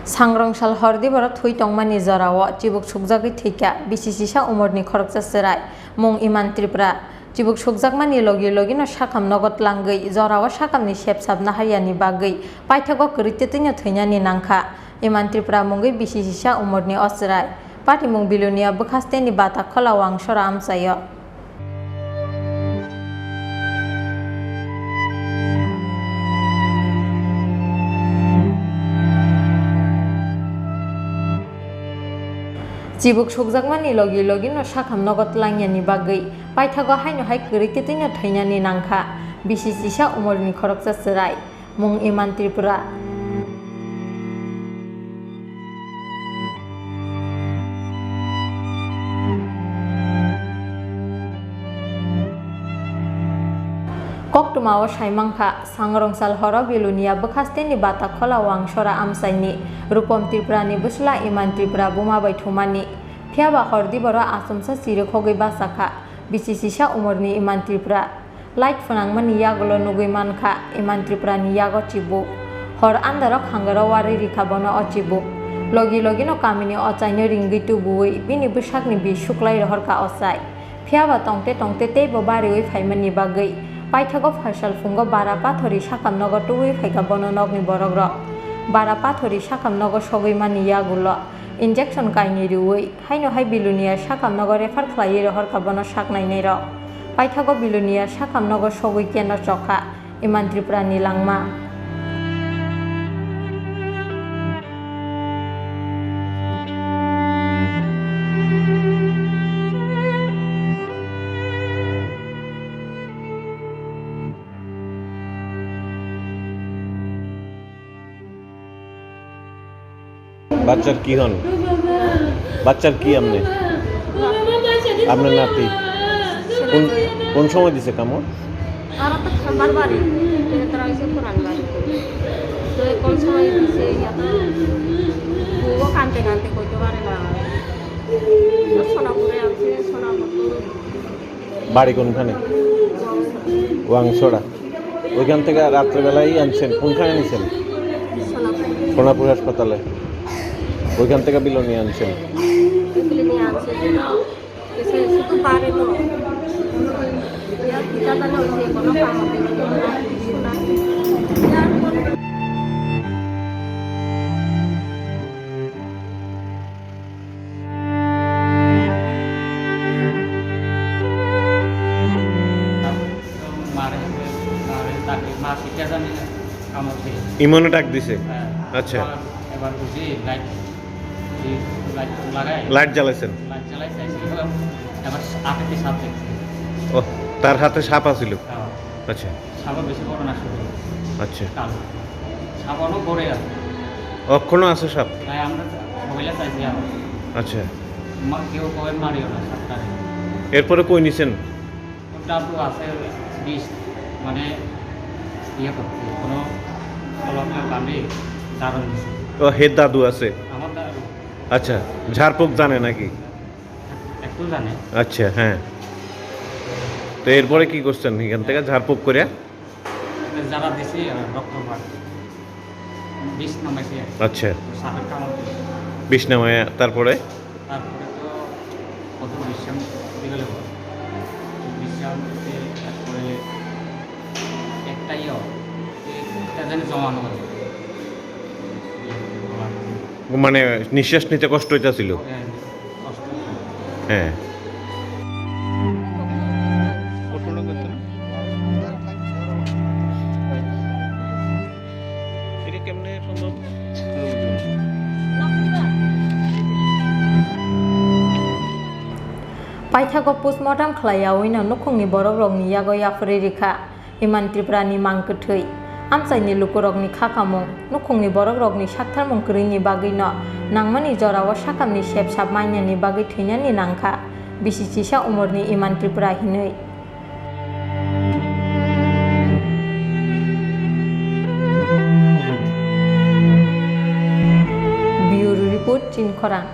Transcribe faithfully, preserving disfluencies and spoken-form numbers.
Sangrongsal hor diboro thwi tongmani jorao chibuk sukjagwi thwikha bisi sisa umorni khoroksa chwrai, mung Iman Tripura. Chibuk sukjakmani logi logino sakham nogo tlangwi jorao sakhamni sepsap naharya ni bagwi paithago kwrwi twtwino thwinani nangkha. Iman Tripura mungwi bisi sisa umorni o chwrai. Patimung Bilonia bwkhasteni Batakhola Wangsora amchaio. Chibuk sukjakmani logi logino sakham nogo tlangyani bagwi paithago haino hai kwrwi twtwino thwinani nangkha bisi sisa umorni khoroksa chwrai, mung Iman Tripura. Koktwmao saimankha, Sangrongsal horo Bilonia bwkhasteni Batakhola Wangsora amchaini Rupom Tripurani bwsla Iman Tripura buma bai thumani. Phiyaba hor diboro achomsa chirikhogwi bachakha, bisi sisa umorni Iman Tripura. Light phwnangmani yagulo nugwi mankha Iman Tripurani yago chibuk. Hor andaro khangaro wari rikha bono o chibuk. Logi logino kamini ochaino ringwi tubuwi bini bwsakni bi suklai rohorkha ochai. Phiyaba tongte tongte teibo bariwi phaimani bagwi paithago phaisal phungo bara pathori sakham nogo tubuwi phaikha bono nokni borokrok. Bara pathori sakham nogo sogwi mani yagulo injection kainwi riwi haino hai Bilonia sakham nogo refer khlaiwi rohorkha bono sak nainairok. Paithago Bilonia sakham nogo sogwi keno chokha Iman Tripurani langma. বাচ্চার কি হন? বাচ্চার কি আপনি? আপনার নাতি? কোন, কোন সময় দিছে কামড়? ওরা তো সোমবার বাড়ি, তারা এসে কোরআন বাড়ি। তো কোন সময় দিছে, ইয়া তো, ও কানতে কানতে কইতে পারে না। সোনাপুরে আছে, সোনাপুর। বাড়ি কোনখানে? ওয়াংছড়া। ওইখান থেকে রাত্রেবেলাই আনছেন। কোনখানে নিছেন? সোনাপুর। সোনাপুর হাসপাতালে। ওইখান থেকে বিলোনিয়া আনছেন। বিলোনিয়া আনছে। এসে শুধু বাড়ি তো। ইয়া, কিতা জানো, ওই যে কোনো কাম হবে, কিছু না। মারে, মারে ডাকে, মা শিক্ষা জানি না, কামড় খেয়ে। ইমনে ডাক দিছে? হ্যাঁ। আচ্ছা। আবার এবার বুঝি লাইট, এই লাইট লাগাই। লাইট জ্বালাইছেন? লাইট জ্বালাই চাইছি, এবার আগে সাপ দেখছি। ও, তার হাতে সাপ আছিল? হ্যাঁ। আচ্ছা। সাপও বেশি বড় না, ছোট। আচ্ছা। কালো। সাপ অনেক বড় আছে। অখনো আছে সাপ? তাই আমরা সবাইলে চাইছি আবার। আচ্ছা। মা-, কেউ কবে মারিও না সাপটারে। এরপরে কই নিছেন? ওর দাদু আছে বিষ, মানে, ইয়ে করতে, কোনো কলমে বাঁধে দারুণ দিছে। ও, হে দাদু আছে? আমার দাদু। আচ্ছা, ঝাড়ফুঁক জানে নাকি? একটু জানে। আচ্ছা, হ্যাঁ। তো এরপরে কি করছেন এখান থেকে ঝাড়ফুঁক করে? যারা দিছে, আহ, রক্ত বার। বিষ নামাইছে। আচ্ছা। তো সাপের কামড় দিছে। বিষ নামায়, তারপরে? তারপরে তো কত বিশ্রাম দিতে গেলে হয়। বিশ্রাম দিতে, তারপরে একটা ইয়ে হয়, একটা যেন জমানো হয়। মানে নিঃশ্বাস নিতে কষ্ট হইতাছিল? হ্যাঁ, কষ্ট হচ্ছে। হ্যাঁ। এটা কেমনে সম্ভব? Paithago postmortem khlaiyaui no nukhungni borokrokni yago yapharwi rikha. Iman Tripurani mang kwthwi. Amchaini lukurokni kha kamung, nukhungni borokrokni saktharmung kwrwini bagwino nangmani jorao sakhamni sep sap mainani bagwi thwinani nangkha bisi chisa umorni Iman Tripura hinwi. Bureau Report, Chini Khorang.